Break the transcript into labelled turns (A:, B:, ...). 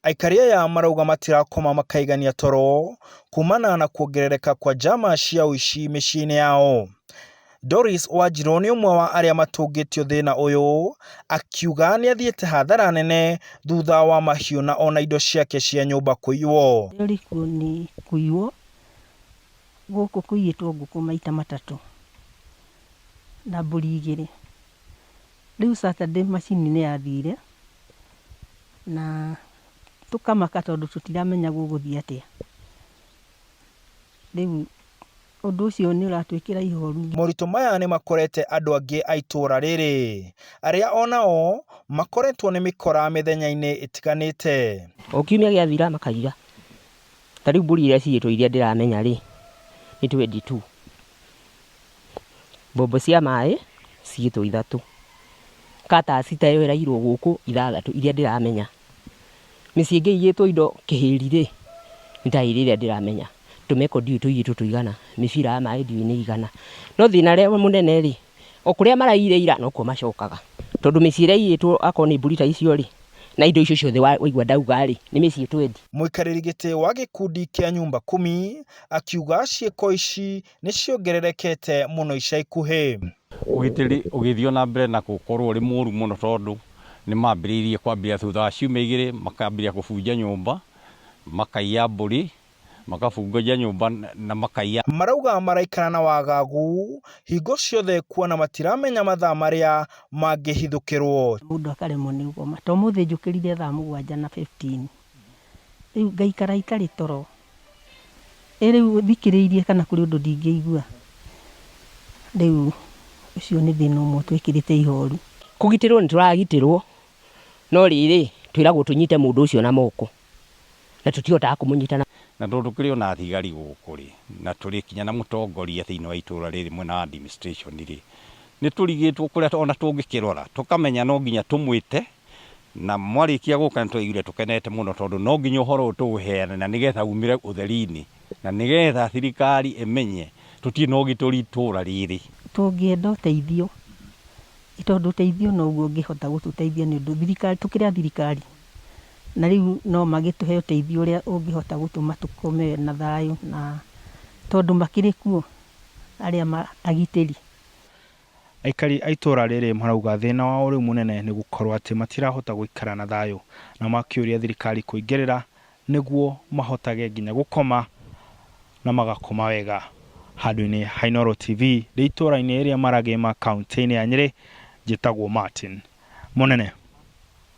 A: Aikari aya marauga matirakoma makaigania toro kumana na kuongerereka kwa njama cia ũici mĩciĩ-inĩ yao. Doris Wanjiru nĩ ũmwe wa arĩa matũngĩtio thĩna ũyũ, akiuga nĩathiĩte hathara nene thutha wa mahiũ na ona indo ciake cia nyũmba kũiywo.
B: Ũrĩkuo nĩ kũiywo, gũkũ kũiyĩtwo ngũkũ maita matatũ na mbũri igĩrĩ. Rĩu Saturday macini nĩ yathire na tũkamaka tondũ tũtiramenya gũgũthiĩ atĩa. Rĩu ũndũ ũcio nĩ ũratwĩkĩra ihoru.
A: Moritũ maya nĩ makorete andũ angĩ a itũũra rĩrĩ, arĩa onao makoretwo nĩ mĩkora mĩthenya-inĩ ĩtiganĩte.
C: O kiumia gĩathira makaiya. Ta rĩu mbũri iria ciyĩtwo iria ndĩramenya rĩ, nĩ 22. Mbombo cia maĩ ciyĩtwo ithatũ. Katasi ta ĩyo ĩrairwo gũkũ ithathatũ iria ndĩramenya. Mĩciĩ ĩngĩ ĩiyĩtwo indo kĩhĩri rĩ, nĩ ta ĩrĩ ĩrĩa ndĩramenya. Tũmeko ndiũĩ tũiyĩtwo tũigana, mĩbira ya maĩ ndiũĩ nĩ ĩigana. No thĩna ũrĩa mũnene rĩ, o kũrĩa maraiyire ira nokuo macokaga. Tondũ mĩciĩ ĩrĩa ĩiyĩtwo akorwo nĩ mbũri ta icio rĩ, na indo icio ciothe waigua ndauga rĩ, nĩ mĩciĩ twendi.
A: Mũikarĩri gĩtĩ wa gĩkundi kĩa nyumba kumi akiuga ciĩko ici nĩ ciongererekete mũno ica ikuhĩ.
D: Ũgitĩri ũgĩthiĩ o na mbere na gũkorwo ũrĩ mũru mũno tondũ nĩ mambĩrĩirie kwambĩrĩria thutha wa ciumia igĩrĩ makambĩrĩria kũbunja nyũmba, makaiya mbũri, makabunja nyũmba na makaiya.
A: Marauga maraikara na wagagu hingo ciothe kuona matiramenya mathaa marĩa mangĩhithũkĩrwo.
B: Mũndũ akaremwo nĩ gũkoma. Ta ũmũthĩ njũkĩrire thaa mũgwanja na 15. Rĩu ngaikara itarĩ toro. Ĩ rĩu thikĩrĩirie kana kũrĩ ũndũ ndingĩigua. Rĩu ũcio nĩ thĩna ũmwe ũtwĩkĩrĩte ihoru.
C: Kũgitĩrwo nĩ tũragitĩrwo, no rĩrĩ, twĩragwo tũnyite mũndũ ũcio na moko, na tũtihotaga kũmũnyita na.
D: Na tondũ tũkĩrĩ o na thigari gũkũ rĩ, na tũrĩ kinya na mũtongoria thĩinĩ wa itũra rĩrĩ mwena wa administration rĩ, nĩ tũrigĩtwo kũrĩa ona tũngĩkĩrora, tũkamenya no nginya tũmwĩte, na mwarĩkia gũka nĩ twaiguire tũkenete mũno tondũ no nginya ũhoro ũyũ tũũheane na nĩgetha umĩre ũtheri-inĩ, na nĩgetha thirikari ĩmenye tũtirĩ na ũgitĩri itũra rĩrĩ.
B: Tũngĩenda ũteithio, tondũ ũteithio noguo ũngĩhota gũtũteithia nĩ ũndũ thirikari, tũkĩrĩ a thirikari, na rĩu no magĩtũhe ũteithio ũrĩa ũngĩhota gũtũma tũkome na thayũ na tondũ makĩrĩ kuo arĩa agitĩri.
A: Aikari a itũũra rĩrĩ marauga thĩna wao rĩu mũnene nĩ gũkorwo atĩ matirahota gũikara na thayũ na makĩũria thirikari kũingĩrĩra nĩguo mahotage nginya gũkoma na magakoma wega. Handũ-inĩ ha Inooro TV ndĩ itũũra-inĩ rĩa Maragima kaunti-inĩ ya Nyĩrĩ, njĩtagwo Martin Mũnene.